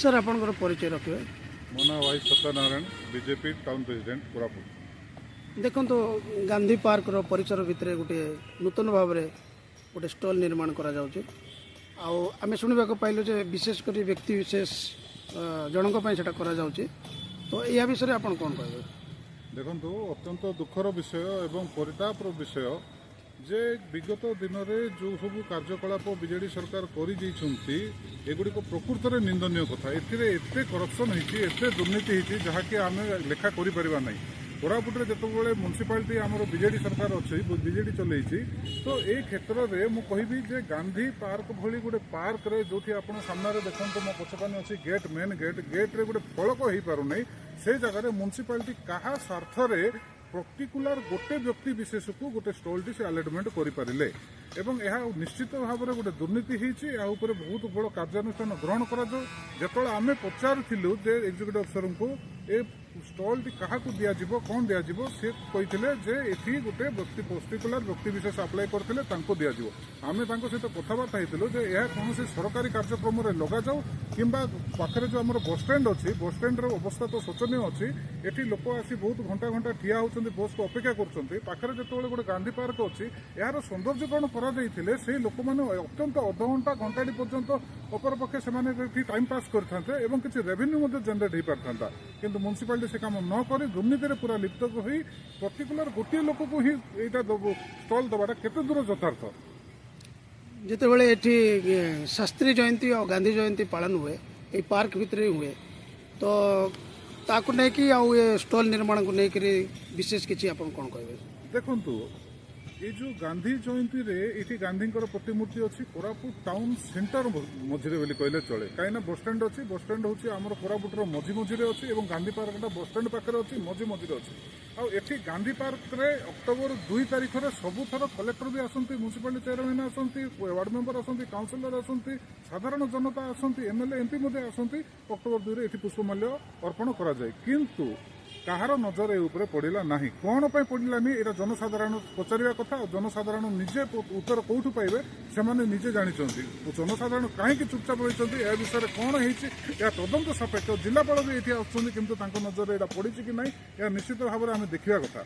Sir, ଆପଣଙ୍କର ପରିଚୟ ରଖିବେ। ମୋ ନାଁ Y Satyanarayan, BJP town president, Koraput. ଦେଖନ୍ତୁ, ଗାନ୍ଧୀ ପାର୍କର ପରିସର ଭିତରେ ଗୋଟିଏ ନୂତନ ଭାବରେ ଗୋଟେ ଷ୍ଟଲ୍ ନିର୍ମାଣ କରାଯାଉଛି। ଆଉ ଆମେ ଶୁଣିବାକୁ ପାଇଲୁ ଯେ ବିଶେଷ କରି ବ୍ୟକ୍ତି ବିଶେଷ ଜଣଙ୍କ ପାଇଁ ସେଟା କରାଯାଉଛି। ତ ଏହା ବିଷୟରେ ଆପଣ କ'ଣ କହିବେ? ଦେଖନ୍ତୁ, ଅତ୍ୟନ୍ତ ଦୁଃଖର ବିଷୟ ଏବଂ ପରିତାପର ବିଷୟ ଯେ ବିଗତ ଦିନରେ ଯେଉଁ ସବୁ କାର୍ଯ୍ୟକଳାପ ବିଜେଡି ସରକାର କରିଯାଇଛନ୍ତି, ଏଗୁଡ଼ିକ ପ୍ରକୃତରେ ନିନ୍ଦନୀୟ କଥା। ଏଥିରେ ଏତେ କରପ୍ସନ୍ ହେଇଛି, ଏତେ ଦୁର୍ନୀତି ହେଇଛି, ଯାହାକି ଆମେ ଲେଖା କରିପାରିବା ନାହିଁ। କୋରାପୁଟରେ ଯେତେବେଳେ ମ୍ୟୁନିସିପାଲିଟି ଆମର ବିଜେଡି ସରକାର ଅଛି, ବିଜେଡି ଚଲେଇଛି, ତ ଏଇ କ୍ଷେତ୍ରରେ ମୁଁ କହିବି ଯେ ଗାନ୍ଧୀ ପାର୍କ ଭଳି ଗୋଟେ ପାର୍କରେ, ଯୋଉଠି ଆପଣ ସାମ୍ନାରେ ଦେଖନ୍ତୁ, ମୋ ପଛପାନେ ଅଛି ଗେଟ୍, ମେନ୍ ଗେଟ୍, ଗେଟ୍ରେ ଗୋଟେ ଫଳକ ହେଇପାରୁନାହିଁ, ସେ ଜାଗାରେ ମ୍ୟୁନିସିପାଲିଟି କାହା ସ୍ୱାର୍ଥରେ ପର୍ଟିକୁଲାର ଗୋଟେ ବ୍ୟକ୍ତି ବିଶେଷକୁ ଗୋଟେ ଷ୍ଟଲଟି ସେ ଆଲଟମେଣ୍ଟ କରିପାରିଲେ? ଏବଂ ଏହା ନିଶ୍ଚିତ ଭାବରେ ଗୋଟେ ଦୁର୍ନୀତି ହେଇଛି। ଏହା ଉପରେ ବହୁତ ବଡ଼ କାର୍ଯ୍ୟାନୁଷ୍ଠାନ ଗ୍ରହଣ କରାଯାଉ। ଯେତେବେଳେ ଆମେ ପଚାରିଥିଲୁ ଯେ ଏକ୍ଜିକ୍ୟୁଟିଭ ଅଫିସରଙ୍କୁ ଏ ଷ୍ଟଲଟି କାହାକୁ ଦିଆଯିବ, କ'ଣ ଦିଆଯିବ, ସେ କହିଥିଲେ ଯେ ଏଠି ଗୋଟେ ବ୍ୟକ୍ତି, ପର୍ଟିକୁଲାର ବ୍ୟକ୍ତି ବିଶେଷ ଆପ୍ଲାଏ କରିଥିଲେ, ତାଙ୍କୁ ଦିଆଯିବ। ଆମେ ତାଙ୍କ ସହିତ କଥାବାର୍ତ୍ତା ହେଇଥିଲୁ ଯେ ଏହା କୌଣସି ସରକାରୀ କାର୍ଯ୍ୟକ୍ରମରେ ଲଗାଯାଉ କିମ୍ବା ପାଖରେ ଯେଉଁ ଆମର ବସଷ୍ଟାଣ୍ଡ ଅଛି, ବସଷ୍ଟାଣ୍ଡର ଅବସ୍ଥା ତ ଶୋଚନୀୟ ଅଛି। ଏଠି ଲୋକ ଆସି ବହୁତ ଘଣ୍ଟା ଘଣ୍ଟା ଠିଆ ହେଉଛନ୍ତି, ବସ୍କୁ ଅପେକ୍ଷା କରୁଛନ୍ତି। ପାଖରେ ଯେତେବେଳେ ଗୋଟେ ଗାନ୍ଧୀ ପାର୍କ ଅଛି, ଏହାର ସୌନ୍ଦର୍ଯ୍ୟକରଣ କରାଯାଇଥିଲେ ସେଇ ଲୋକମାନେ ଅତ୍ୟନ୍ତ ଅଧଘଣ୍ଟା ଘଣ୍ଟାଟି ପର୍ଯ୍ୟନ୍ତ ଅପରପକ୍ଷେ ସେମାନେ ଏଠି ଟାଇମ୍ ପାସ୍ କରିଥାନ୍ତେ ଏବଂ କିଛି ରେଭିନ୍ୟୁ ମଧ୍ୟ ଜେନେରେଟ୍ ହେଇପାରିଥାନ୍ତା। କିନ୍ତୁ ମ୍ୟୁନିସିପାଲିଟି ସେ କାମ ନ କରି ଦୁର୍ନୀତିରେ ପୁରା ଲିପ୍ତ ହୋଇ ପର୍ଟିକୁଲାର ଗୋଟିଏ ଲୋକକୁ ହିଁ ଏଇଟା ଷ୍ଟଲ୍ ଦେବାଟା କେତେ ଦୂର ଯଥାର୍ଥ? ଯେତେବେଳେ ଏଠି ଶାସ୍ତ୍ରୀ ଜୟନ୍ତୀ ଆଉ ଗାନ୍ଧୀ ଜୟନ୍ତୀ ପାଳନ ହୁଏ, ଏଇ ପାର୍କ ଭିତରେ ହିଁ ହୁଏ, ତ ତାକୁ ନେଇକି ଆଉ ଏ ଷ୍ଟଲ୍ ନିର୍ମାଣକୁ ନେଇକରି ବିଶେଷ କିଛି ଆପଣ କ'ଣ କହିବେ? ଦେଖନ୍ତୁ, ଏଇ ଯୋଉ ଗାନ୍ଧୀ ଜୟନ୍ତୀରେ ଏଠି ଗାନ୍ଧୀଙ୍କର ପ୍ରତିମୂର୍ତ୍ତି ଅଛି କୋରାପୁଟ ଟାଉନ ସେଣ୍ଟର ମଝିରେ ବୋଲି କହିଲେ ଚଳେ। କାହିଁକିନା ବସଷ୍ଟାଣ୍ଡ ଅଛି, ବସଷ୍ଟାଣ୍ଡ ହେଉଛି ଆମର କୋରାପୁଟର ମଝି ମଝିରେ ଅଛି ଏବଂ ଗାନ୍ଧୀ ପାର୍କଟା ବସଷ୍ଟାଣ୍ଡ ପାଖରେ ଅଛି, ମଝି ମଝିରେ ଅଛି। ଆଉ ଏଠି ଗାନ୍ଧୀ ପାର୍କରେ ଅକ୍ଟୋବର 2 ତାରିଖରେ ସବୁଥର କଲେକ୍ଟର ବି ଆସନ୍ତି, ମ୍ୟୁନିସିପାଲିଟି ଚେୟାରମ୍ୟାନ୍ ଆସନ୍ତି, ୱାର୍ଡ ମେମ୍ବର ଆସନ୍ତି, କାଉନସିଲର ଆସନ୍ତି, ସାଧାରଣ ଜନତା ଆସନ୍ତି, ଏମଏଲଏ, ଏମପି ମଧ୍ୟ ଆସନ୍ତି। ଅକ୍ଟୋବର 2ରେ ଏଠି ପୁଷ୍ପମାଲ୍ୟ ଅର୍ପଣ କରାଯାଏ। କିନ୍ତୁ କାହାର ନଜର ଏ ଉପରେ ପଡ଼ିଲା ନାହିଁ। କ'ଣ ପାଇଁ ପଡ଼ିଲାନି, ଏଇଟା ଜନସାଧାରଣ ପଚାରିବା କଥା। ଆଉ ଜନସାଧାରଣ ନିଜେ ଉତ୍ତର କୋଉଠୁ ପାଇବେ, ସେମାନେ ନିଜେ ଜାଣିଛନ୍ତି। ଜନସାଧାରଣ କାହିଁକି ଚୁପଚାପ ରହିଛନ୍ତି, ଏହା ବିଷୟରେ କ'ଣ ହେଇଛି, ଏହା ତଦନ୍ତ ସାପେକ୍ଷ। ଜିଲ୍ଲାପାଳ ବି ଏଠି ଆସୁଛନ୍ତି, କିନ୍ତୁ ତାଙ୍କ ନଜରରେ ଏଇଟା ପଡ଼ିଛି କି ନାହିଁ, ଏହା ନିଶ୍ଚିତ ଭାବରେ ଆମେ ଦେଖିବା କଥା।